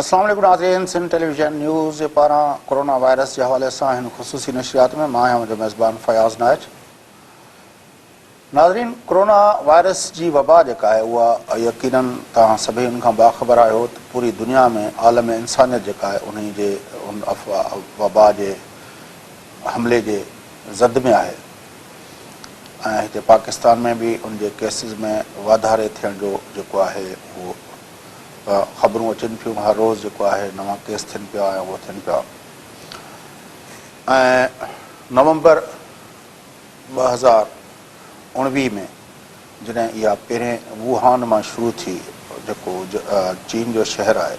السلام عليڪم ناظرين سنڌ ٽيليويزن نيوز جي پاران ڪورونا وائرس جي حوالي سان هن خصوصي نشريات ۾ مان آهيان اوهان جو ميزبان فياض نائچ ناظرين ڪورونا وائرس جي وبا جيڪا آهي اها يقينن توهان سڀئي ان کان باخبر آهيو ته پوري دنيا ۾ عالم انسانيت جيڪا آهي انهي جي ان وبا جي حملي جي زد ۾ آهي ۽ هتي پاڪستان ۾ به ان جي ڪيسز ۾ واڌاري ٿيڻ جو جيڪو آهي اهو خبرون اچن پيون هر روز جيڪو آهي نوان ڪيس ٿين پيا ۽ اهو ٿين پيا ۽ نومبر 2019 ۾ جڏهن اها پهرين ووهان مان شروع ٿي جيڪو چين جو شهر آهي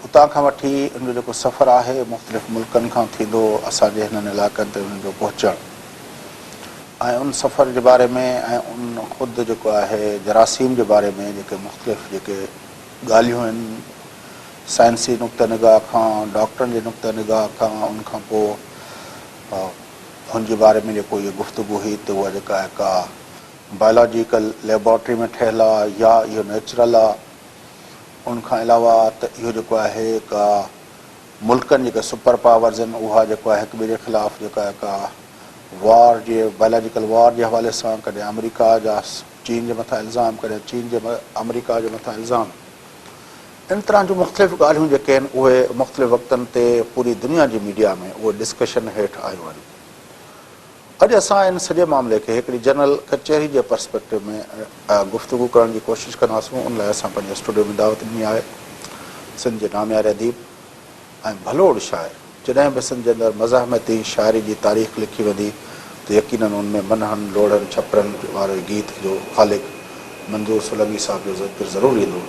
اتان کان وٺي ان جو جيڪو سفر آهي مختلف ملڪن کان ٿيندو اسان جي هنن علائقن تي ان جو پهچڻ ۽ ان سفر جي باري ۾ ۽ ان خود جيڪو آهي جراثيم جي باري ۾ جيڪي مختلف جيڪي ڳالهيون آهن سائنسي نقطه نگاهه کان ڊاڪٽرن جي نقطه نگاهه کان ان کان پوء هن جي باري ۾ جيڪو اهي گفتگو هئي ته اها جيڪا آهي ڪا بائلاجيڪل ليبارٽري ۾ ٺهيل آهي يا اهو نيچرل آهي ان کان علاوه ته اهو جيڪو آهي ڪا ملڪن جيڪا سپر پاورز آهن اها جيڪو آهي هڪ ٻئي جي خلاف جيڪا آهي ڪا وار جي بائلاجيڪل وار جي حوالي سان ڪڏهن آمريڪا جا چين جي مٿان الزام ڪڏهن چين جي آمريڪا جي مٿان الزام ان طرح جون مختلف ڳالهيون جيڪي آهن اهي مختلف وقتن تي پوري دنيا جي ميڊيا ۾ اهي ڊسڪشن هيٺ آيون آهن. اڄ اسان ان سڄي معاملي کي هڪڙي جنرل ڪچهري جي پرسپيڪٽو ۾ گفتگو ڪرڻ جي ڪوشش ڪنداسون ان لاء اسان پنهنجي اسٽوڊيو ۾ دعوت ڏني آهي سنڌ جي نامياري اديب ۽ ڀلوڙ شاعر جڏهن به سنڌ جي اندر مزاحمتي شاعري جي تاريخ لکي ويندي ته يقينن ان ۾ منهن لوڙهن ڇپرن واري گيت جو خالق منظور سولنگي صاحب جو ذڪر ضرور ايندو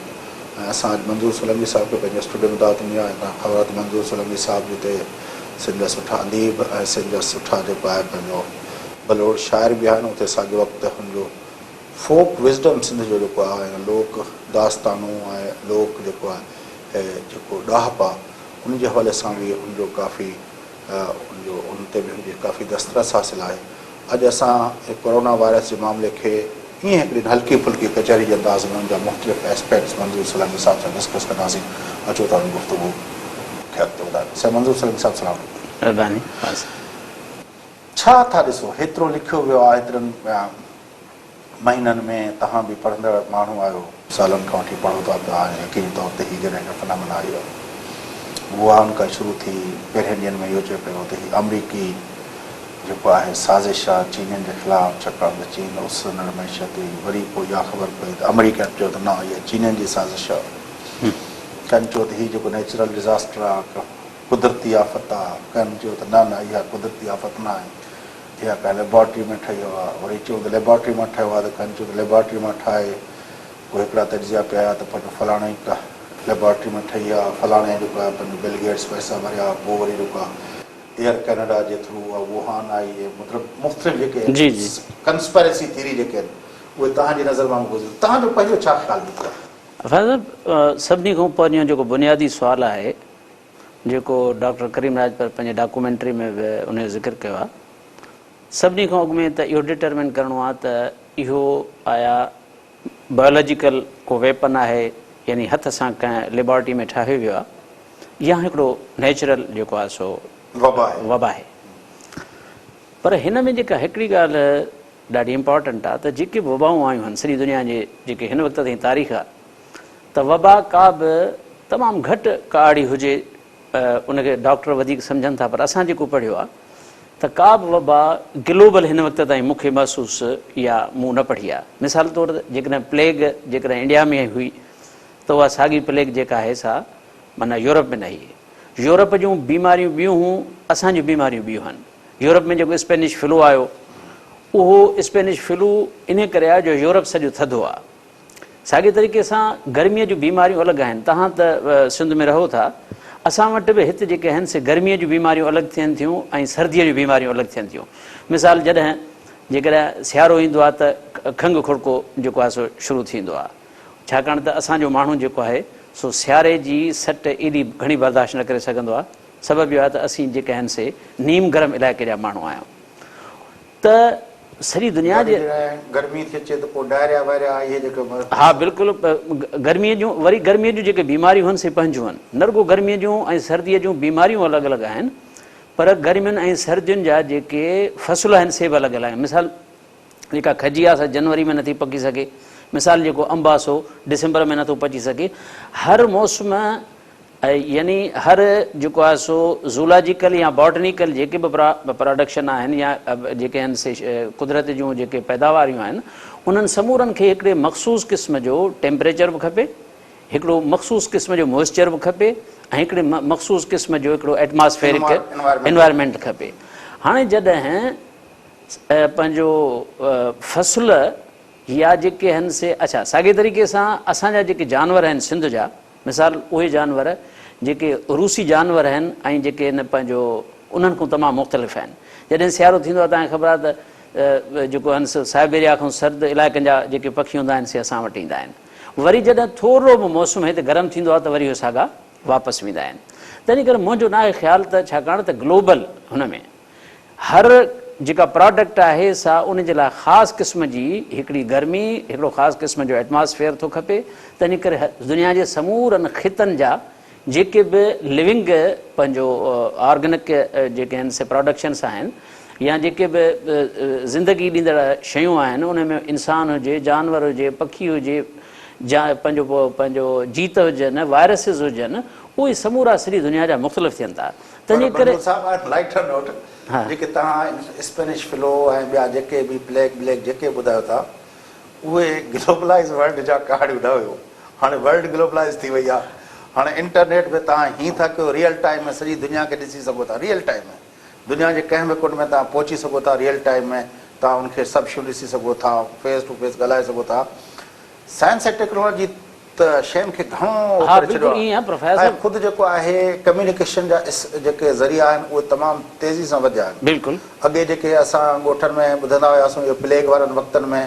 ۽ اسان اڄ منظور سولنگي صاحب کي پنهنجي اسٽوڊيو ۾ دعوت ڏني آهي ۽ توهان کي خبر آهي ته منظور سولنگي صاحب جتي سنڌ جا سٺا اديب ۽ سنڌ جا سٺا جيڪو آهي پنهنجو ڀلوڙ شاعر به آهن اتي ساڳي وقت هن جو فوڪ وزڊم سنڌ جو جيڪو آهي ۽ لوڪ داستانون ۽ لوڪ جيڪو آهي جيڪو ڏاهپ آهي ان جي حوالي سان به هن جو ڪافي ان جو ان تي به هن کي ڪافي دسترس حاصل آهي. اڄ اسان ڪورونا وائرس جي معاملي کي ائين هڪڙي هلڪي ڦلڪي ڪچهري جي انداز ۾ ان جا مختلف اسپيڪٽس منظور سولنگي صاحب سان ڊسڪس ڪنداسين. اچو ته ان گفتگو کي اڳتي وڌايون. سائين منظور سولنگي صاحب سلام عليڪم. مهرباني فاضل صاحب. ڇا ٿا ڏسو هيترو لکيو ويو آهي هيترن مهينن ۾ توهان به پڙهندڙ ماڻهو آهيو. سالن کان وٺي پڙهو ٿا پيا ۽ يقيني طور تي هي جڏهن کان فنامنا آئي آهي ووهان کان شروع ٿي پهرين ڏينهن ۾ اهو چيو پيو ويو ته هي آمريڪي جيڪو آهي سازش آهي چينين جي خلاف ڇاڪاڻ ته چين اسرندڙ معيشت هئي وري پوء اها خبر پئي ته آمريڪين چيو ته نه اها چينين جي سازش آهي ڪن چيو ته هي جيڪو نيچرل ڊزاسٽر آهي قدرتي آفت آهي ڪن چيو ته نه نه اها قدرتي آفت نه آهي اها ڪا ليبارٽري ۾ ٺهي آ، وري چيو ته ليبارٽري مان ٺهيو آ ته ڪن چيو ته ليبارٽري مان ٺاهي پوء هڪڙا تجزيا پيا آيا ته پنهنجو فلاڻي ڪا ليبارٽري ۾ ٺهي آ، فلاڻي جيڪو آهي پنهنجو بل گيٽس پئسا ڀريا، پوء وري جيڪو آ ايئر ڪينيڊا جي ٿرو اها ووهان آئي ۽ مطلب مختلف جيڪي جي جي. ڪنسپيرسي ٿيري جيڪي آهن اهي توهان جي نظر مان به گذريون، توهان جو پنهنجو ڇا خيال نڪتو آهي؟ فيض صاحب سڀني کان پهريون جيڪو بنيادي سوال آهي جيڪو ڊاڪٽر ڪريم راڄپر پنهنجي ڊاڪومينٽري ۾ به ان جو ذڪر ڪيو آهي. سڀني کان اڳ ۾ ته اهو ڊٽرمين ڪرڻو آهي ته اهو آيا بايولاجيڪل ڪو ويپن آهي يعني هٿ سان ڪنهن ليبارٽري ۾ ٺاهيو ويو آهي يا هڪڙو نيچرل جيڪو آهي سو وبا آهي. وبا آهي. پر هن ۾ جيڪا هڪڙي ڳالهه ڏاڍي امپارٽنٽ آهي ته جيڪي به وبائون آيون آهن سڄي دنيا جي جيڪي هن وقت تائين تاريخ آهي ته وبا ڪا به تمام گهٽ ڪا اهڙي هجي ان کي ڊاڪٽر وڌيڪ سمجهن ٿا پر اسان جيڪو پڙهيو آهي ته ڪا به وبا گلوبل هن وقت تائين مون کي محسوس يا مون نه پڙهي آهي مثال طور جيڪڏهن پليگ جيڪڏهن انڊيا ۾ هئي ته اها ساڳي پليگ جيڪا آهي سا معنيٰ يورپ ۾ نه هئي يورپ جون بيماريون ٻيون هيون اسان جون بيماريون ٻيون هن يورپ ۾ جيڪو اسپينش فلو آيو اهو اسپينش فلو انهي ڪري آيو جو يورپ سڄو ٿڌو آهي ساڳئي طريقي سان گرميء جون بيماريون الڳ آهن. توهان ته سنڌ ۾ رهو ٿا. اسان وٽ به هت جيڪي آهن سي گرميء جون بيماريون الڳ ٿين ٿيون ۽ سرديء جون بيماريون الڳ ٿين ٿيون. مثال جڏهن جيڪڏهن سيارو ايندو آهي ته کنگهه کڙڪو جيڪو آهي سو شروع ٿيندو آهي. ڇاڪاڻ ته اسان جو ماڻهو جيڪو آهي سو سياري جي سٽ ايڏي گهڻي برداشت نه ڪري سگهندو آهي. سبب اهو آهي ته اسين جيڪي آهن سي نيم گرم علائقي جا ماڻهو آهيون. ته سڄي دنيا جي. وري جڏهن گرمي ٿي اچي ته پوء ڊائريا وائريا اهي جيڪي. ها بلڪل گرمي جون وري گرمي جون جيڪي بيماريون هن سي پنهنجون هن. نه رڳو گرمي جون ۽ سردي جون بيماريون الڳ الڳ آهن پر گرمين ۽ سردين جا جيڪي فصل آهن سي به الڳ الڳ آهن. مثال جيڪا کجي آهي سا جنوري ۾ نٿي پڪي سگهي. مثال جيڪو انب آهي سو ڊسمبر ۾ نٿو پچي سگهي. هر موسم يعني هر جيڪو آهي سو زولاجيڪل يا باٽنيڪل جيڪي به پراڊڪشن آهن يا جيڪي آهن سي قدرت جون جيڪي پيداواريون آهن انهن سمورن کي هڪڙي مخصوص قسم جو ٽيمپريچر به کپي، هڪڙو مخصوص قسم جو موئسچر به کپي ۽ هڪڙي مخصوص قسم جو هڪڙو ايٽماسفيرڪ انوائرمينٽ کپي. هاڻي جڏهن پنهنجو فصل يا جيڪي آهن سي اڇا ساڳي طريقي سان اسان جا جيڪي جانور آهن سنڌ جا مثال اهي جانور جيڪي روسي جانور آهن ۽ جيڪي آهن پنهنجو انهن کان تمام مختلف آهن. جڏهن سيارو ٿيندو آهي توهان کي خبر آهي ته جيڪو آهن سو سائبيريا کان سرد علائقن جا جيڪي پکي هوندا آهن سي اسان وٽ ايندا آهن. وري جڏهن ٿورو به موسم هتي گرم ٿيندو آهي ته وري اهي ساڳا واپس ويندا آهن. تنهن ڪري منهنجو ناهي خيال ته ڇاڪاڻ ته گلوبل هن ۾ هر جيڪا پراڊڪٽ آهي سا ان جي لاء خاص قسم جي هڪڙي گرمي، هڪڙو خاص قسم جو ايٽماسفيئر ٿو کپي، تنهن ڪري دنيا جي سمورن خطن جا جيڪي به لونگ پنهنجو آرگنڪ جيڪي آهن سي پراڊڪشنس آهن يا جيڪي به زندگي ڏيندڙ شيون آهن ان ۾ انسان هجي، جانور هجي، پکي هجي، جا پنهنجو پنهنجو جيت هجن، وائرسز هجن، اهي سمورا سڄي دنيا جا مختلف ٿين ٿا. تنهنجي پر ڪري. بنگل صاحب آن لائٽر نوٽ جيڪي توهان اسپينش فلو ۽ ٻيا جيڪي به پليگ بليگ جيڪي به ٻڌايو ٿا اهي گلوبلائز ورلڊ جا ڪهاڻيون نه هيون هاڻي ورلڊ گلوبلائز ٿي وئي آهي هاڻي انٽرنيٽ به توهان هين ٿا ڪيو ريئل ٽائيم ۾ سڄي دنيا کي ڏسي سگهو ٿا ريئل ٽائيم ۾ دنيا جي ڪنهن به ڪنڊ ۾ توهان پهچي سگهو ٿا ريئل ٽائيم ۾ توهان ان کي سڀ شيون ڏسي سگهو ٿا فيس ٽو فيس ڳالهائي سگهو ٿا سائنس ۽ ٽيڪنالاجي ته شين کي گهڻو ها ڪري بلڪل ڇڏيو ائين آهي پروفيسر آهي ۽ صاحب. خود جيڪو آهي ڪميونيڪيشن جا جيڪي ذريعا آهن اهي تمام تيزي سان وڌيا آهن. بلڪل. اڳي جيڪي اسان ڳوٺن ۾ ٻڌندا هياسون اهو پليگ وارن وقتن ۾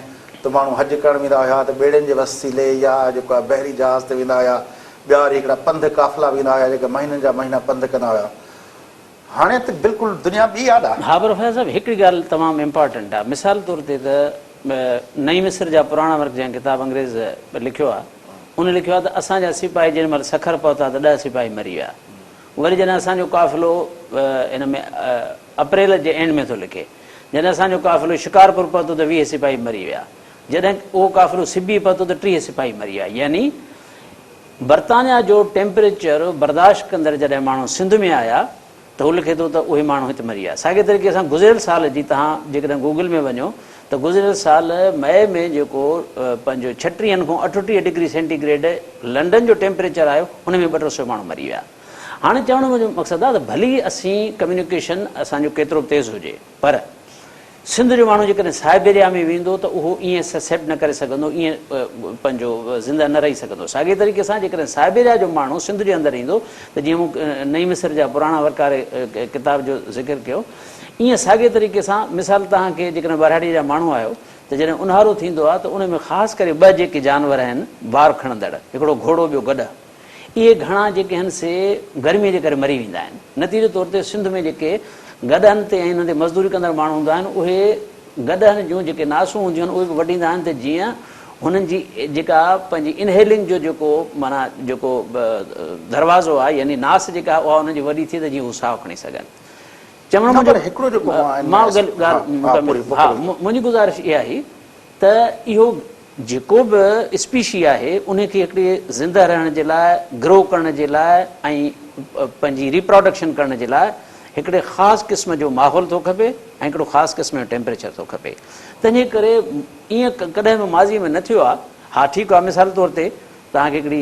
ته ماڻهو حج ڪرڻ ويندا هيا ته ٻيڙين جي وسيلي يا جيڪو آهي بحري جهاز تي ويندا هيا ٻيا وري هڪڙا پنڌ قافلا ويندا هيا جيڪي مهينن جا مهينا پنڌ ڪندا هيا هاڻي ته بلڪل دنيا ٻي آ ڏا. ها پروفيسر صاحب هڪڙي ڳالهه تمام امپارٽنٽ آ مثال طور تي ته نئين مصر جا پراڻا ورق جنهن ڪتاب انگريز لکيو آ ان لکيو آ ته اسان جا سپاهي جنهن مهل سکر پهتا ته ڏهه سپاهي مري ويا وري جڏهن اسان جو قافلو ان ۾ اپريل جي اينڊ ۾ ٿو لکي جڏهن اسان جو قافلو شڪارپور پهتو ته 20 سپاهي مري ويا جڏهن اهو قافلو سبي پهتو ته 30 سپاهي مري ويا يعني برطانيا جو ٽيمپريچر برداشت ڪندڙ جڏهن ماڻهو سنڌ ۾ آيا ته هو لکي ٿو ته اهي ماڻهو هت مري ويا. ساڳئي طريقي سان گذريل سال جي توهان جيڪڏهن گوگل ۾ وڃو ته گذريل سال مئي ۾ جيڪو پنهنجو ڇٽيهن کان اٺٽيهه ڊگري سينٽي گريڊ لنڊن جو ٽيمپريچر آيو ان ۾ ٻه ٽي سئو ماڻهو مري ويا. هاڻي چوڻ جو منهنجو مقصد آهي ته ڀلي اسين ڪميونيڪيشن اسان جو ڪيترو به تيز هجي پر سنڌ جو ماڻهو جيڪڏهن سائبيريا ۾ ويندو ته اهو ائين سيٽ نه ڪري سگهندو، ائين پنهنجو زنده نه رهي سگهندو. ساڳئي طريقي سان جيڪڏهن سائبيريا جو ماڻهو سنڌ جي اندر ايندو ته جيئن مون نئين مصر جا پراڻا ورڪاري ڪتاب جو ذڪر ڪيو، ائين ساڳئي طريقي سان مثال توهان کي جيڪڏهن ٻهراڙيء جا ماڻهو آهيو ته جڏهن اونهارو ٿيندو آهي ته ان ۾ خاص ڪري ٻه جيڪي جانور آهن بار کڻندڙ، هڪڙو گهوڙو ٻيو گڏهه. اهي گهڻا جيڪي آهن سي گرميء جي ڪري مري ويندا آهن. نتيجي طور تي سنڌ ۾ جيڪي گڏهن تي ۽ انهن تي مزدوري ڪندڙ ماڻهو هوندا آهن اهي گڏهن جون جيڪي ناسون هونديون آهن اهي به وڍيندا آهن ته جيئن هنن جي جيڪا پنهنجي انهيلنگ جو جيڪو معنيٰ جيڪو دروازو آهي يعني ناس جيڪا آهي اها انهن جي وڏي ٿئي ته جيئن هو ساهه کڻي سگهن. چوڻ نه منهنجو پر هڪڙو جيڪو مان مان ڳالهه مڪمل ها منهنجي گذارش اها هئي ته اهو جيڪو به اسپيشي آهي ان کي هڪڙي زنده رهڻ جي لاء، گرو ڪرڻ جي لاء ۽ پنهنجي ريپراڊڪشن ڪرڻ جي لاء هڪڙي خاص قسم جو ماحول ٿو کپي ۽ هڪڙو خاص قسم جو ٽيمپريچر ٿو کپي. تنهنجي ڪري ائين ڪڏهن به ماضي ۾ نه ٿيو آهي. ها ٺيڪ آهي مثال طور تي توهان کي هڪڙي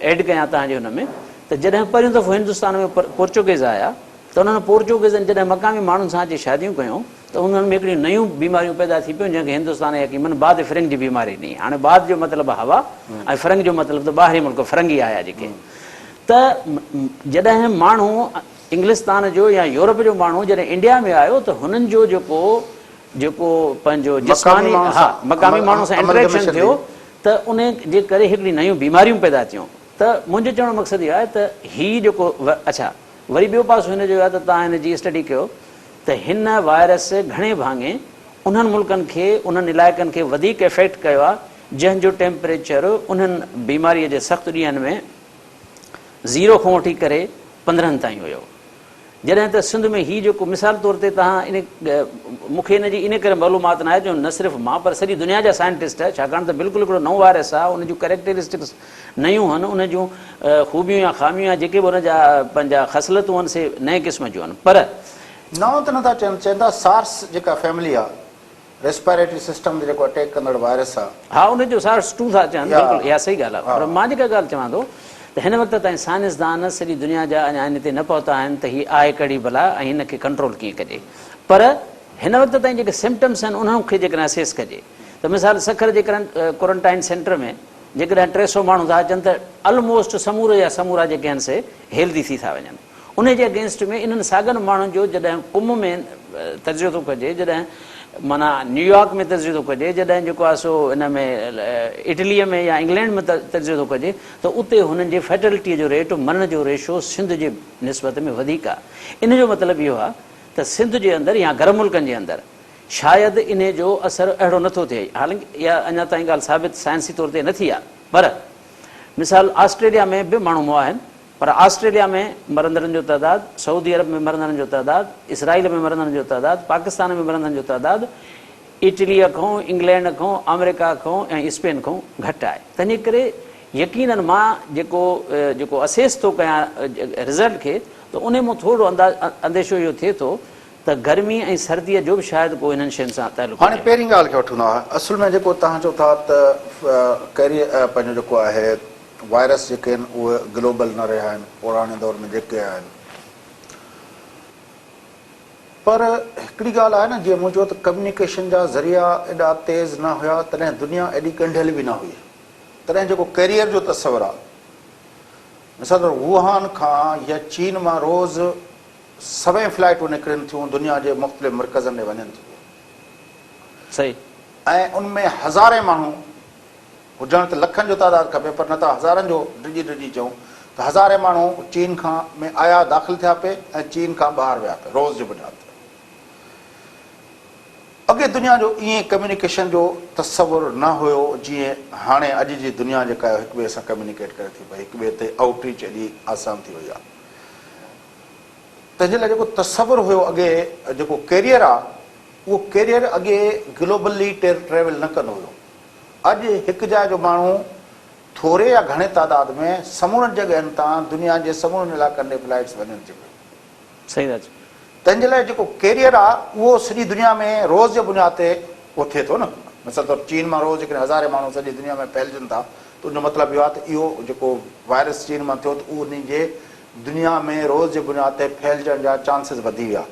ايڊ ڪيان توهان جي هن ۾ ته جڏهن پهريون دفعو هندستان ۾ پورچوگيز آيا ته انهن پورچوگيزن جڏهن مقامي ماڻهن سان اچي شاديون ڪيون ته انهن ۾ هڪڙيون نيون بيماريون پيدا ٿي پيون جنهن کي هندستان جي حڪيمن باد فرنگ جي بيماري ڏني. هاڻي باد جو مطلب هوا ۽ فرنگ جو مطلب ته ٻاهرين ملڪ فرنگي آيا جيڪي ته جڏهن ماڻهو انگلستان جو يا يورپ جو ماڻهو جڏهن انڊيا ۾ آيو ته هنن جو جيڪو جيڪو پنهنجو جسماني ها مقامي ماڻهن سان انٽريڪشن ٿيو ته ان جي ڪري هڪڙي نيون بيماريون پيدا ٿيون ته منهنجو چوڻ جو مقصد اهو آهي ته هي جيڪو اڇا وري ٻيو پاسو هن جو اهو آهي ته توهان هن جي اسٽڊي ڪيو ته هن وائرس گهڻي ڀاڱي انهن ملڪن کي انهن علائقن کي وڌيڪ افيڪٽ ڪيو آهي جنهن جو ٽيمپريچر انهن بيماري جي سخت ڏينهن ۾ زيرو کان وٺي ڪري 15 تائين هيو. جڏهن ته سنڌ ۾ هي جيڪو مثال طور تي توهان ان مون کي ان جي ان ڪري معلومات ناهي جو نه صرف مان پر سڄي دنيا جا سائنٽسٽ ڇاڪاڻ ته بلڪل هڪڙو نئون وائرس آهي ان جون ڪريڪٽرسٽڪس نيون هن ان جون خوبيون يا خاميون يا جيڪي به ان جا پنهنجا خصلتون هن سي نئين قسم جون هن پر نئون ته نٿا چون چون ٿا سارس جيڪا فيملي آهي ريسپائريٽري سسٽم تي جيڪو اٽيڪ ڪندڙ وائرس آ. ها ان جو سارس ٽو ٿا چون بلڪل اها صحيح ڳالهه آ پر مان جيڪا ڳالهه چوان ٿو ته هن وقت تائين سائنسدان سڄي دنيا جا اڃا ان تي نه پهتا آهن ته هي آهي ڪهڙي بلا ۽ هن کي ڪنٽرول ڪيئن ڪجي پر هن وقت تائين جيڪي سمپٽمس آهن انهن کي جيڪڏهن اسيس ڪجي ته مثال سکر جي ڪورنٽائن سينٽر ۾ جيڪڏهن 300 ماڻهو ٿا اچن ته الموسٽ سمورا جا سمورا جيڪي آهن سي هيلدي ٿي ٿا وڃن. انهي جي اگينسٽ ۾ انهن ساڳن ماڻهن جو جڏهن قم ۾ تجزيو ٿو ڪجي، جڏهن معنيٰ نيويارڪ ۾ تجزيو ٿو ڪجي، جڏهن جيڪو آهي سو ان ۾ اٽليء ۾ يا انگلينڊ ۾ تجزيو ٿو ڪجي ته اتي هنن جي فيٽلٽيء جو ريٽ، مرڻ جو ريشو سنڌ جي نسبت ۾ وڌيڪ آهي. ان جو مطلب اهو آهي ته سنڌ جي اندر يا گرم ملڪن جي اندر شايد انهي جو اثر اهڙو نه ٿو ٿئي. حالانڪ اها اڃا تائين ڳالهه ثابت سائنسي طور تي نه ٿي آهي پر مثال آسٽريليا ۾ به ماڻهو مئا آهن. پر آسٽريليا ۾ مرندڙن جو تعداد، سعودي عرب ۾ مرندڙن جو تعداد، اسرائيل ۾ مرندڙن جو تعداد، پاڪستان ۾ مرندڙن جو تعداد اٽليء کان، انگلينڊ کان، آمريڪا کان ۽ اسپين کان گهٽ آهي. تنهنجي ڪري يقيناً مان جيڪو جيڪو اسيس ٿو ڪيان رزلٽ کي ته انهي مون ٿورڙو انديشو اهو ٿئي ٿو ته گرمي ۽ سرديء جو به شايد ڪو انهن شين سان تعلق هاڻي هجي. پهرين ڳالهه کي وٺون ٿا. اصل ۾ جيڪو توهان چئو ٿا ته ڪيري پنهنجو جيڪو آهي وائرس جيڪي آهن اهي گلوبل نه رهيا آهن پراڻي دور ۾ جيڪي آهن پر هڪڙي ڳالهه آهي نه جيئن مون چيو ته ڪميونيڪيشن جا ذريعا ايڏا تيز نه هيا تڏهن دنيا ايڏي ڳنڍيل به نه هئي تڏهن جيڪو ڪيريئر جو تصور آهي مثال طور ووهان کان يا چين مان روز سوين فلائيٽون نڪرن ٿيون دنيا جي مختلف مرڪزن ڏي وڃن ٿيون صحيح ۽ ان ۾ هزارين ماڻهو هجڻ ته لکن جو تعداد کپي پر نه ته هزارن جو ڊڄي ڊڄي چئون ته هزارين ماڻهو چين کان ۾ آيا داخل ٿيا پئي ۽ چين کان ٻاهر ويا پئي روز جي بنياد تي. اڳي دنيا جو ائين ڪميونيڪيشن جو تصور نه هيو جيئن هاڻي اڄ جي دنيا جيڪا آهي هڪ ٻئي سان ڪميونيڪيٽ ڪري ٿي پئي هڪ ٻئي تي آئوٽ ريچ ايڏي آسان ٿي وئي آهي تنهن جي لاء جيڪو تصور هيو اڳي جيڪو ڪيريئر آهي اهو ڪيريئر اڳي گلوبلي ٽريول نه ڪندو هيو اڄ هڪ جاء جو ماڻهو ٿوري يا گهڻي تعداد ۾ سمورن جڳهين تان دنيا جي سمورن علائقن ڏي فلائيٽس وڃن ٿيون پيون. صحيح ٿا چئو. تنهن جي لاء جيڪو ڪيريئر آ اهو سڄي دنيا ۾ روز جي بنياد تي اهو ٿئي ٿو نه. مثال طور چين مان روز جيڪڏهن هزارين ماڻهو سڄي دنيا ۾ ڦهلجن ٿا ته ان جو مطلب اهو آ ته اهو جيڪو وائرس چين مان ٿيو ته اهو انهي جي دنيا ۾ روز جي بنياد تي ڦهلجڻ جا چانسز وڌي ويا.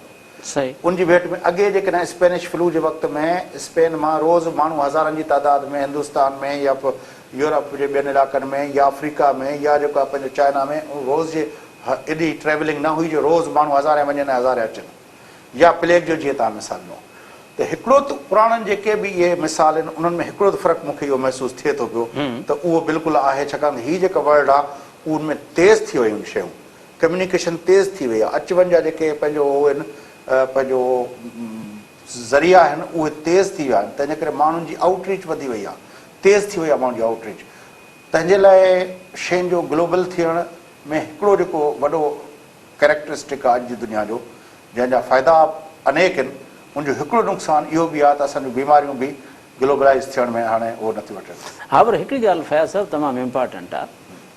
صحيح. ان جي ڀيٽ ۾ اڳي جيڪڏهن اسپينش فلو جي وقت ۾ اسپين مان روز ماڻهو هزارن جي تعداد ۾ هندستان ۾ يا يورپ جي ٻين علائقن ۾ يا آفريڪا ۾ يا جيڪو آهي پنهنجو چائنا ۾ روز جي ايڏي ٽريولنگ نه هئي جو روز ماڻهو هزارين وڃن ۽ هزارين اچن يا پليگ جو جيئن توهان مثال ڏنو ته هڪڙو ته پراڻن جيڪي به اهي مثال آهن انهن ۾ هڪڙو ته فرق مون کي اهو محسوس ٿئي ٿو پيو ته اهو بلڪل آهي ڇاڪاڻ ته هي جيڪا ورلڊ آهي ان ۾ تيز ٿي ويون آهن شيون ڪميونيڪيشن تيز ٿي وئي آهي، اچ وڃ جا جيڪي پنهنجو هو آهن پنهنجو ذريعا آهن اهي تيز ٿي ويا آهن تنهن جي ڪري ماڻهن جي آئوٽ ريچ وڌي وئي آهي تيز ٿي وئي آهي ماڻهن جي آئوٽ ريچ تنهن جي لاء شين جو گلوبل ٿيڻ ۾ هڪڙو جيڪو وڏو ڪريڪٽرسٽڪ آهي اڄ جي دنيا جو جنهن جا فائدا انيڪ آهن ان جو هڪڙو نقصان اهو به آهي ته اسان جون بيماريون به گلوبلائز ٿيڻ ۾ هاڻي اهو نٿيون وٺن. ها پر هڪڙي ڳالهه فياض صاحب تمام امپارٽنٽ آهي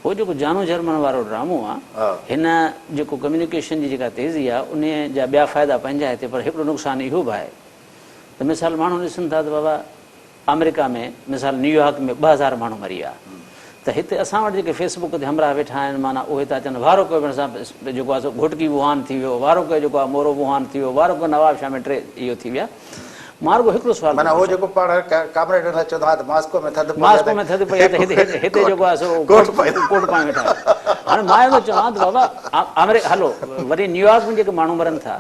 هو جيڪو جانو جرمن وارو ڊرامو آ هن جيڪو ڪميونيڪيشن جي جيڪا تيزي آ انهي جا ٻيا فائدا پنهنجا هتي پر هڪڙو نقصان اهو به آهي ته مثال ماڻهو ڏسن ٿا ته بابا آمريڪا ۾ مثال نيويارڪ ۾ 2000 ماڻهو مري ويا ته هتي اسان وٽ جيڪي فيس بڪ تي همراهه ويٺا آهن معنيٰ اهي ٿا چون وارو ڪيو پڻ سان جيڪو آ سو گهوٽڪي ووهان ٿي ويو وارو ڪيو جيڪو آ مورو ووهان ٿي ويو وارو ڪيو نواب شاهه ۾ ٽي اهو ٿي ويا مان رڳو هڪڙو سوال معنيٰ هو جيڪو پاڻ ڪامريڊن لاء چوندو آهي ته ماسڪو ۾ ٿڌ پئي آهي ماسڪو ۾ ٿڌ پئي آهي ته هتي هتي جيڪو آهي سو ڪوٽ پائي ويٺا آهيو. هاڻي مان اهو ٿو چوان ته بابا آمريڪا هلو وري نيويارڪ ۾ جيڪي ماڻهو مرن ٿا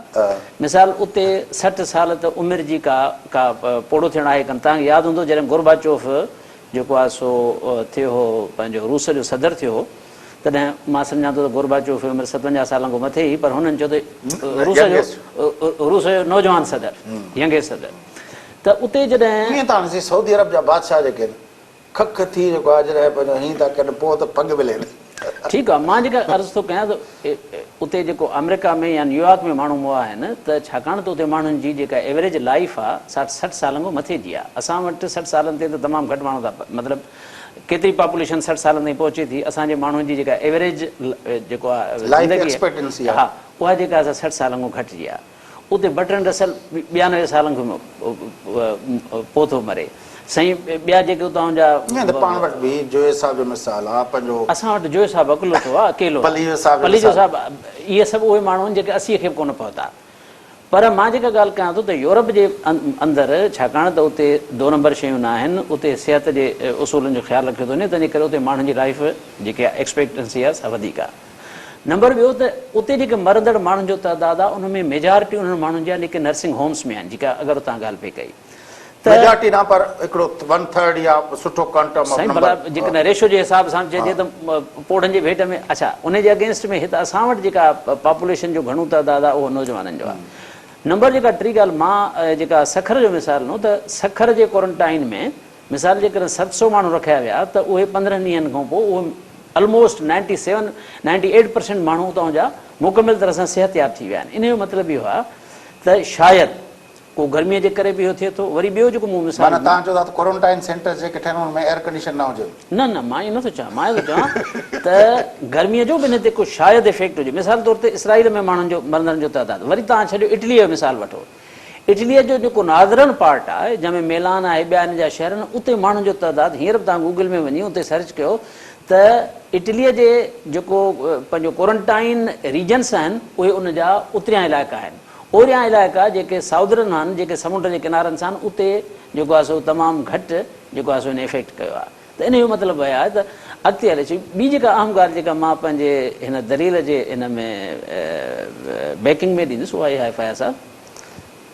مثال اتي 60 سال ته عمر جي ڪا ڪا پوڙهو ٿيڻ آهي ڪن توهان کي ياد هوندو جڏهن گورباچوف جيڪو آهي سو ٿيو هو پنهنجو روس جو صدر ٿيو هو تڏهن مان سمجهان ٿو ته گورباچوف جي عمر 57 سالن کان مٿي هئي پر هنن چيو ته روس جو روس جو نوجوان صدر ينگيسٽ صدر ته ته اتي جڏهن. ائين ته هاڻي سائين سعودي عرب جا بادشاهه جيڪي آهن کک ٿي جيڪو آهي جڏهن پنهنجو هين ٿا ڪن پوء ته پڳ ملين. ٺيڪ آهي مان جيڪا عرض ٿو ڪيان ته اتي جيڪو آمريڪا ۾ يا نيويارڪ ۾ ماڻهو مئا آهن ته ڇاڪاڻ ته اتي ماڻهن جي جيڪا ايوريج لائيف آهي سا 60 سالن کان مٿي جي آهي اسان وٽ 60 سالن تي ته تمام گهٽ ماڻهو ٿا مطلب ڪيتري پاپوليشن 60 سالن تائين پهچي ٿي اسان جي ماڻهن جي جيڪا ايوريج جيڪو آهي لائيف ايڪسپيڪٽنسي آهي ها اها جيڪا آهي سا 60 سالن کان گهٽ جي آهي. اتي برٽرنڊ رسل 92 سالن کان پوء ٿو مري. سائين ٻيا جيڪي اتان جا. ائين ته پاڻ وٽ به جويي صاحب جو مثال آ پنهنجو. اسان وٽ جويي صاحب اڪلو ٿو آ اڪيلو آ. پليجو صاحب جو پليجو صاحب اهي سڀ اهي ماڻهو آهن جيڪي 80 کي به ڪونه پهتا. پر مان جيڪا ڳالهه ڪيان ٿو ته يورپ جي اندر ڇاڪاڻ ته اتي دو نمبر شيون نه آهن اتي صحت جي اصولن جو خيال رکيو ٿو وڃي تنهنجي ڪري اتي ماڻهن جي لائيف جيڪي ايڪسپيڪٽنسي آ سا وڌيڪ آ. نمبر ٻيو ته اتي جيڪي مرندڙ ماڻهن جو تعداد آهي ان ۾ ميجارٽي انهن ماڻهن جي آهي جيڪي نرسنگ هومز ۾ آهن جيڪا اگر اتان ڳالهه پئي ڪئي ته ميجارٽي نه پر هڪڙو ون ٿرڊ يا سٺو ڪوانٽم آف سائين نمبر ڀلا جيڪڏهن ريشو جي حساب سان چئجي ته پوڙهن جي ڀيٽ ۾ اڇا ان جي اگينسٽ ۾ هت اسان وٽ جيڪا پاپوليشن جو گهڻو تعداد آهي اهو نوجوانن جو آهي نمبر جيڪا ٽي ڳالهه مان جيڪا سکر جو مثال ڏنو ته سکر جي ڪورنٽائن ۾ مثال جيڪڏهن 700 ماڻهو رکيا ويا ته اهي 15 ڏينهن کان پوء اهي الموسٽ 97 98 پرسينٽ ماڻهو اتان جا مڪمل طرح سان صحتياب ٿي ويا آهن. انهيء جو مطلب اهو آهي ته شايد ڪو گرميء جي ڪري به اهو ٿئي ٿو. وري ٻيو جيڪو مون مثال معنيٰ توهان چئو ٿا ته ڪورنٽائن سينٽرز جيڪي ٺهن انهن ۾ ايئر ڪنڊيشن نه هجن. نه نه مان ائين نه ٿو چوان مان اهو ٿو چوان ته گرميء جو به ان تي ڪو شايد افيڪٽ هجي. مثال طور تي اسرائيل ۾ ماڻهن جو مرندڙن جو تعداد وري توهان ڇڏيو اٽليء جو مثال وٺو. اٽليء جو جيڪو ناردرن پارٽ آهي، جنهن ۾ ميلان آهي، ٻيا ان جا شهر آهن، اتي ماڻهن جو تعداد هينئر به توهان گوگل ۾ وڃي اتي سرچ ڪيو ته اٽليء جي جيڪو پنهنجو ڪورنٽائين ريجنس آهن، اهي ان جا اتريان علائقا آهن. اوريان علائقا جيڪي سائودرن آهن، جيڪي سمنڊ جي ڪنارن سان آهن، اتي جيڪو آهي سو تمام گهٽ جيڪو آهي سو ان افيڪٽ ڪيو آهي. ته انهيء جو مطلب اهي آهي ته اڳتي هلي ڇو ٻي جيڪا اهم ڳالهه جيڪا مان پنهنجي هن دليل جي ان ۾ بيڪنگ ۾ ڏيندس اها اها آهي فياض صاحب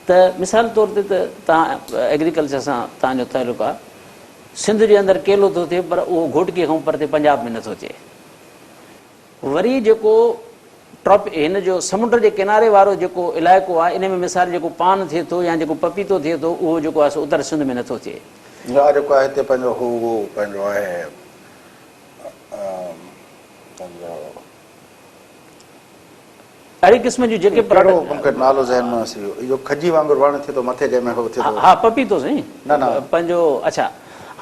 ته مثال طور تي ته توهان ايگريڪلچر سان توهان جو تعلق آهي سنڌ جي اندر ڪيلو ٿو ٿئي پر اهو گهوٽڪي کان پرتي پنجاب ۾ نٿو ٿئي. وري جيڪو ٽراپ هن جو سمنڊ جي ڪناري وارو جيڪو علائقو آهي ان ۾ مثال جيڪو پان ٿئي ٿو يا جيڪو پپيتو ٿئي ٿو اهو جيڪو آهي سو اتر سنڌ ۾ نٿو ٿئي. يا جيڪو آهي هتي پنهنجو هو اهو پنهنجو آهي پنهنجو. اهڙي قسم جون جيڪي ڪهڙو مون کي نالو ذهن مان وسري ويو اهو کجي وانگر وڻ ٿئي ٿو مٿي جنهن ۾ هو ٿئي ٿو. ها پپيتو سائين نه نه. پنهنجو اڇا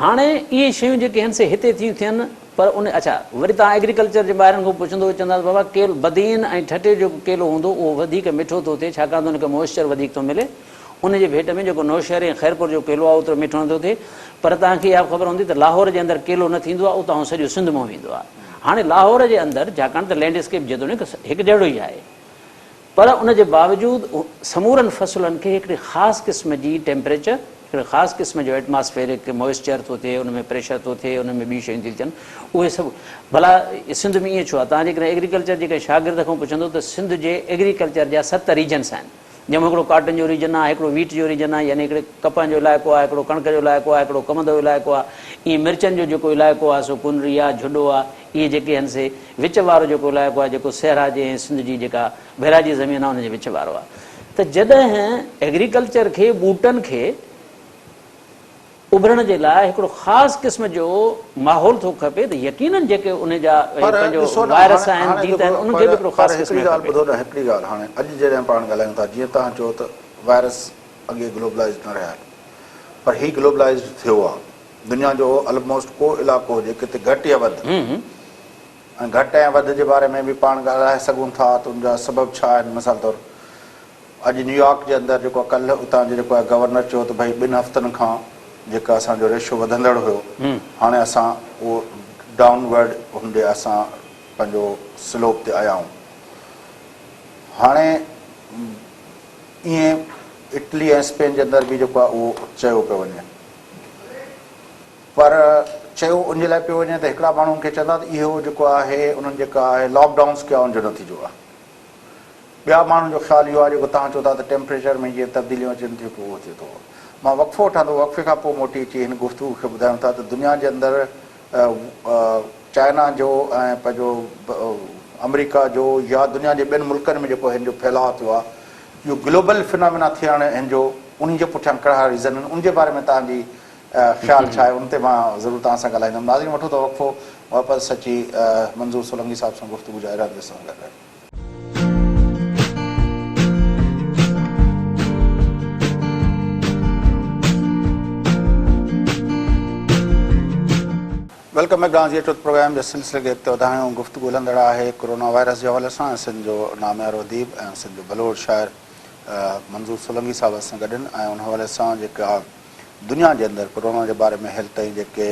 هاڻي اهي شيون جيڪي آهن سي هتي ٿيون ٿين پر ان اڇا وري توهان ايگريڪلچر جي ماهرن کان پڇندو چوندا ته بابا ڪيل بدين ۽ ٺٽي جو جيڪو ڪيلو هوندو اهو وڌيڪ مٺو ٿو ٿئي ڇاڪاڻ ته ان کي موئسچر وڌيڪ ٿو ملي ان جي ڀيٽ ۾ جيڪو نوشهري ۽ خيرپور جو ڪيلو آهي اوترو مٺو نٿو ٿئي پر توهان کي اها به خبر هوندي ته لاهور جي اندر ڪيلو نه ٿيندو آهي اتان سڄو سنڌ مان ويندو آهي هاڻي لاهور جي اندر ڇاڪاڻ ته لينڊ اسڪيپ جيتوڻيڪ هڪجهڙو ئي آهي پر ان جي باوجود سمورن فصلن کي هڪڙي خاص قسم جي ٽيمپريچر، هڪڙي خاص قسم جو ايٽماسفيرڪ موئسچر ٿو ٿئي، ان ۾ پريشر ٿو ٿئي، ان ۾ ٻيون شيون ٿيون ٿين، اهي سڀ ڀلا سنڌ ۾ ائين ڇو آهي؟ توهان جيڪڏهن ايگريڪلچر جي ڪنهن شاگرد کان پڇندو ته سنڌ جي ايگريڪلچر جا ست ريجنس آهن، جنهن ۾ هڪڙو ڪاٽن جو ريجن آهي، هڪڙو ويٽ جو ريجن آهي، يعني هڪڙي ڪپهه جو علائقو آهي، هڪڙو ڪڻڪ جو علائقو آهي، هڪڙو ڪمند جو علائقو آهي، ائين مرچن جو جيڪو علائقو آهي سو ڪنري آهي، جهڏو آهي، اهي جيڪي آهن سي وچ وارو جيڪو علائقو آهي جيڪو صحرا جي ۽ سنڌ جي جيڪا بئراجي زمين آهي ان جي وچ وارو آهي ته جڏهن ايگريڪلچر کي ٻوٽن کي اڀرڻ جي لاء هڪڙو خاص قسم جو ماحول ٿو کپي ته يقينن جيڪي ان جا پر پنهنجو ڏسو نه وائرس هاڻي آهن هاڻي جيت جيڪو آهن انهن پر کي به هڪڙو پر خاص قسم هڪڙي جو ڳالهه کپي. ٻڌو نه هڪڙي ڳالهه هاڻي اڄ جڏهن پاڻ ڳالهايون ٿا جيئن توهان چيو ته وائرس اڳي گلوبلائزڊ نه رهيا آهن پر هي گلوبلائزڊ ٿيو آهي دنيا جو الموسٽ ڪو علائقو هجي ڪٿي گهٽ يا وڌ ۽ گهٽ ۽ وڌ جي باري ۾ به پاڻ ڳالهائي سگهون ٿا ته ان جا سبب ڇا آهن مثال طور اڄ نيويارڪ جي اندر جيڪو ڪلهه اتان جي جيڪو آهي گورنر چيو ته ڀئي ٻن هفتن کان جيڪا اسان جو ريشو وڌندڙ هيو هاڻي اسان اهو ڊائون ورڊ هن ڏي اسان پنهنجو سلوپ تي آيا آهيون هاڻي ائين اٽلي ۽ اسپين جي اندر به جيڪو آهي اهو چيو پيو وڃي پر چيو ان جي لاء پيو وڃي ته هڪڙا ماڻهو ان کي چوندا ته اهو جيڪو آهي انهن جيڪا آهي لاڪ ڊائونس ڪيا ان جو نتيجو آهي. ٻيا ماڻهن جو خيال اهو آهي جيڪو توهان چئو ٿا ته ٽيمپريچر ۾ جيئن تبديليون اچن ٿيون پوء اهو ٿئي ٿو. مان وقفو وٺان ٿو وقفي کان پوء موٽي اچي هن گفتگو کي ٻڌايون ٿا ته دنيا جي اندر چائنا جو ۽ پنهنجو آمريڪا جو يا دنيا جي ٻين ملڪن ۾ جيڪو هن جو ڦهلاء ٿيو آهي اهو گلوبل فنامينا ٿيڻ هن جو انهي جي پٺيان ڪهڙا ريزن آهن ان جي باري ۾ توهان جي خيال ڇا آهي ان تي مان ضرور توهان سان ڳالهائيندم. ناظرين وٺو ٿا وقفو واپس اچي منظور سولنگي صاحب سان گفتگو جاري رکندس سان گڏ رهو. Welcome back ناظرين اچو ته پروگرام جي سلسلي کي اڳتي وڌايون گفتگو هلندڙ آهي ڪورونا وائرس جي حوالي سان ۽ سنڌ جو ناميارو اديب ۽ سنڌ جو ڀلوڙ شاعر منظور سولنگي صاحب اسان سان گڏ آهن ۽ ان حوالي سان جيڪا دنيا جي اندر ڪورونا جي باري ۾ هيل تائين جيڪي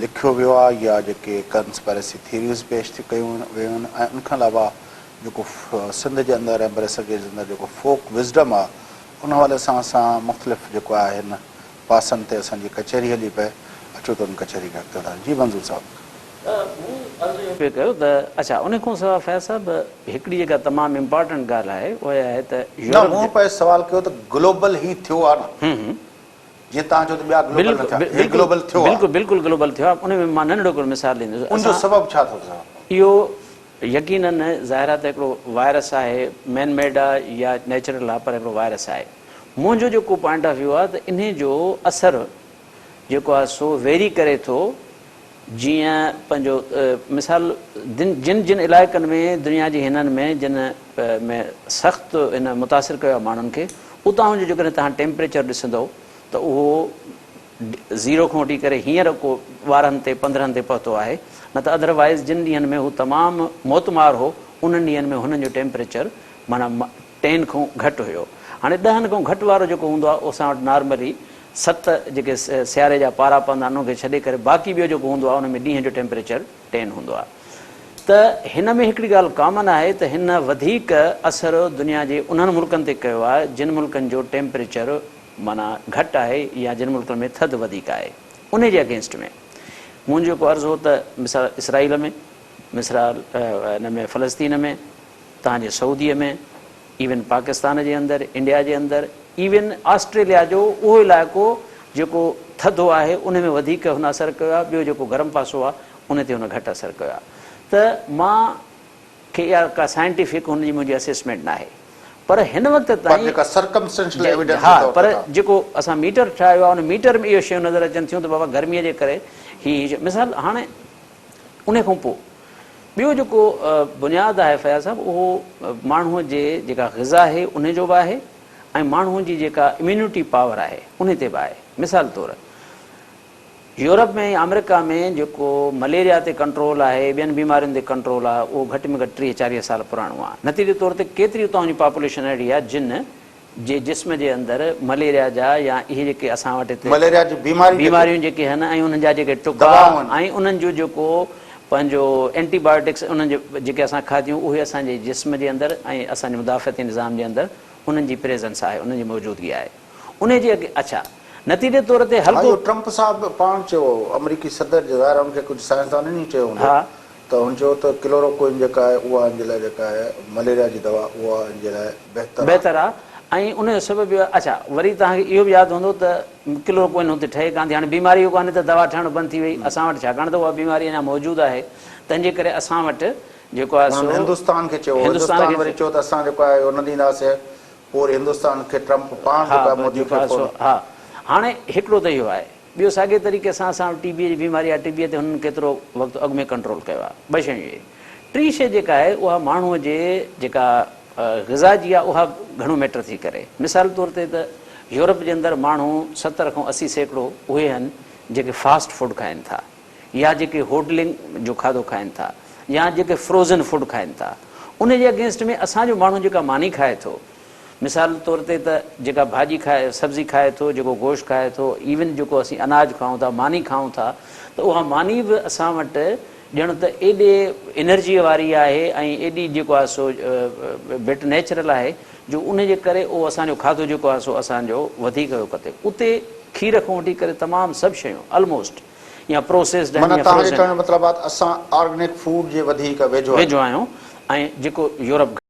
لکيو ويو آهي يا جيڪي ڪنسپيرسي ٿيوريز پيش ٿي ڪيون ويون آهن ۽ ان کان علاوه جيڪو سنڌ جي اندر ۽ برصغير جي اندر جيڪو فوڪ وزڊم آهي ان حوالي سان اسان مختلف جيڪو آهي هن پاسن تي اسان جي ڪچهري هلي پئي اچو ته ان ڪچهري کي اڳتي وڌايون جي منظور صاحب. مون عرض اهو پئي ڪيو ته اڇا ان کان سواء فيض صاحب هڪڙي جيڪا تمام امپارٽنٽ ڳالهه آهي اها اها آهي ته نه يورپ مون جي پئي سوال ڪيو ته گلوبل هي ٿيو آهي نه جيئن توهان چيو ته ٻيا گلوبل نه ٿيا هي گلوبل ٿيو آهي. بلڪل بلڪل گلوبل ٿيو آهي ان ۾ مان ننڍڙو هڪڙو مثال ڏيندس ان جو سبب ڇا ٿو ٿي سگهي؟ اهو يقينن ظاهر آهي ته هڪڙو وائرس آهي مين ميڊ آهي يا نيچرل آهي پر هڪڙو وائرس آهي منهنجو جيڪو پوائنٽ آف ويو آهي ته انهي جو اثر جيڪو آهي سو ويري ڪري ٿو جيئن پنهنجو مثال جن جن علائقن ۾ دنيا جي هنن ۾ جن ۾ سخت هن متاثر ڪيو آهي ماڻهن کي اتان جو جيڪڏهن توهان ٽيمپريچر ڏسندؤ ته اهو زيرو کان وٺي ڪري هينئر ڪو 12 تي 15 تي پهتو آهي نه ته ادر وائيز جن ڏينهن ۾ هو تمام موتمار هو انهن ڏينهن ۾ هنن جو ٽيمپريچر معنيٰ ٽين کان گهٽ هيو. هاڻي ڏهن کان گهٽ وارو جيڪو هوندو آهي اسان وٽ نارملي ست جيڪي سياري جا پارا پوندا آهن انهن کي ڇڏي ڪري باقي ٻيو جيڪو هوندو آهي ان ۾ ڏينهن جو ٽيمپريچر ٽين هوندو آهي ته هن ۾ هڪڙي ڳالهه ڪامن آهي ته هن وڌيڪ اثر دنيا جي انهن ملڪن تي ڪيو آهي جن ملڪن جو ٽيمپريچر معنيٰ گهٽ آهي يا جن ملڪن ۾ ٿڌ وڌيڪ آهي انهي جي اگينسٽ ۾ منهنجو جيڪو عرض هو ته مثال اسرائيل ۾ مثال ان ۾ فلسطين ۾ توهان جي سعودي ۾ ايون پاڪستان جي اندر انڊيا جي اندر ايون آسٽريليا جو اهو علائقو جيڪو ٿڌو آهي ان ۾ وڌيڪ هن اثر ڪيو آهي ٻيو جيڪو گرم پاسو آهي ان تي هن گهٽ اثر ڪيو آهي ته مان کي اها ڪا سائنٽيفڪ هن جي منهنجي اسيسمينٽ ناهي پر هن وقت پر تائين جيڪا سرڪمسٽينشل ايويڊنس ها جي طور پر تي ٿا. جيڪو اسان ميٽر ٺاهيو آهي ان ميٽر ۾ اهي شيون نظر اچن ٿيون ته بابا گرمي جي ڪري هي هي مثال هاڻي ان کان پوء ٻيو جيڪو بنياد آهي فياض صاحب اهو ماڻهوء جي جيڪا غذا آهي ان جو به آهي ۽ ماڻهوء جي جيڪا اميونٽي پاور آهي ان تي به آهي. مثال طور يورپ ۾ يا آمريڪا ۾ جيڪو مليريا تي ڪنٽرول آهي ٻين بيمارين تي ڪنٽرول آهي اهو گهٽ ۾ گهٽ 30 40 سال پراڻو آهي. نتيجي طور تي ڪيتري اتان جي پاپوليشن اهڙي آهي جن جي جسم جي اندر مليريا جا يا اهي جيڪي اسان وٽ هتي مليريا جون بيماريون جيڪي بيماريون جيڪي هن ۽ انهن جا جيڪي ٽڪا دوائون آهن. ۽ انهن جو جيڪو پنهنجو اينٽي بايوٽڪس انهن جي جيڪي اسان کاڌيون اهي اسان جي جسم جي اندر ۽ اسان جي مدافعتي نظام جي اندر انهن جي پريزنس آهي انهن جي موجودگي آهي انهي جي اڳ اڇا نتيجي طور تي ها هلڪو اهو ٽرمپ صاحب پاڻ چيو هو آمريڪي صدر جي ظاهر آهي ان کي ڪجهه سائنسدانن ئي چيو هوندو ها. ته هن چيو ته ڪلوروڪوئن جيڪا آهي اها ان جي لاء جيڪا آهي مليريا جي دوا اها ان جي لاء بهتر آهي. بهتر آهي ۽ ان جو سبب اهو آهي اڇا وري توهان کي اهو به ياد هوندو ته ڪلوروڪوئن هتي ٺهي ڪانه ٿي هاڻي بيماري اهو ڪانهي ته دوا ٺهڻ بند ٿي وئي اسان وٽ ڇاڪاڻ ته اها بيماري اڃا موجود آهي تنهن جي ڪري اسان وٽ جيڪو آهي انهن سو هندستان کي چيو هندستان هندستان کي وري چيو ته اسان جيڪو آهي اهو نه ڏينداسين پوء وري هندستان کي ٽرمپ پاڻ ها جيڪو آهي مودي جيڪو کي آهي فون سو ها هاڻي هڪڙو ته اهو آهي ٻيو ساڳئي طريقي سان اسان وٽ ٽي بيء جي بيماري آهي، ٽي بيء تي هنن ڪيترو وقت اڳ ۾ ڪنٽرول ڪيو آهي. ٻه شيون اهي. ٽين شيء جيڪا آهي اها ماڻهوء جي جيڪا غذا جي آهي اها گهڻو ميٽر ٿي ڪري. مثال طور تي ته يورپ جي اندر ماڻهو 70 کان 80% اهي آهن جيڪي فاسٽ فوڊ کائن ٿا يا جيڪي هوٽلنگ جو کاڌو کائن ٿا يا جيڪي فروزن فوڊ کائن ٿا. ان جي اگينسٽ ۾ اسان جو ماڻهو جيڪا ماني کائي ٿو مثال طور تي ته جيڪا ڀاڄي کائي سبزي کائي ٿو، جيڪو گوشت کائي ٿو، ايون جيڪو اسين اناج کائون ٿا، ماني کائون ٿا ته اها ماني به اسان وٽ ڄڻ ته ايڏي انرجيء واري آهي ۽ ايڏي جيڪو آهي سو بيٽ نيچرل آهي جو ان جي ڪري اهو اسان جو کاڌو جيڪو آهي سو اسان جو وڌيڪ اهو ڪتي اتي کير کان وٺي ڪري تمام سڀ شيون الموسٽ يا پروسيسڊ آهن معنيٰ يا توهان جي فروزن چوڻ جو مطلب آهي ته اسان آرگنڪ فوڊ جي وڌيڪ ويجهو آهيون. ويجهو آهيون ۽ جيڪو يورپ.